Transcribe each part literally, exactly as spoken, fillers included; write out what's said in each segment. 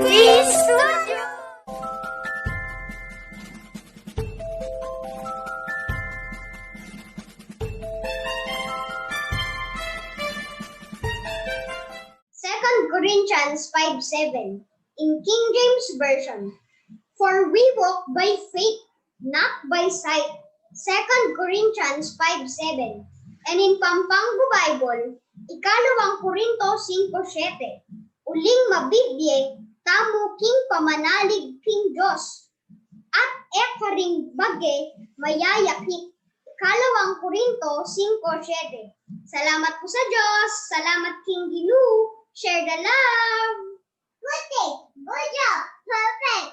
Peace Studio. Second Corinthians five seven, in King James Version. For we walk by faith, not by sight. Second Corinthians five seven. And in Pampanggo Bible, ikalawang Korinto singko sete. Uling mabibie, tamu king pamanalig king Dios. At ek haring bage, mayayakit. Ikalawang Korinto singko sete. Salamat po sa Dios. Salamat King Ginu. Share the love. Good day. Good job. Perfect.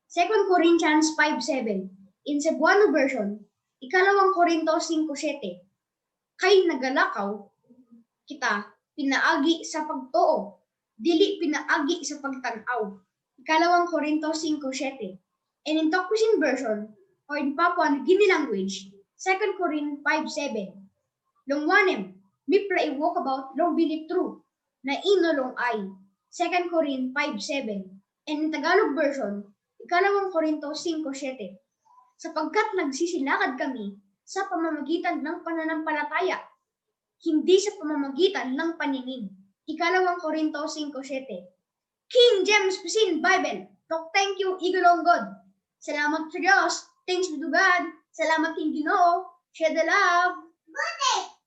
Second Corinthians five seven. In Cebuano version, ikalawang Korinto singko sete. Kai nagalakaw kita pinaagi sa pagtoo, dili pinaagi sa pagtanaw. Ikalawang Korinto singko sete. And in Tok Pisin version, or in Papua New Guinea language, Second Korin five seven. Long wanem, mipela i wokabaut long bilip tru, na i no long ai. Second Korin five seven. And in Tagalog version, ikalawang Korinto singko sete. Sapagkat nagsisilakad kami sa pamamagitan ng pananampalataya, hindi sa pamamagitan ng paningin. Ikalawang Korinto singko sete. King James Pisin Bible, tok thank you i go long God. Salamat sa Dios. Thanks be to God. Salamat King Ginoo. Share the love. Good day.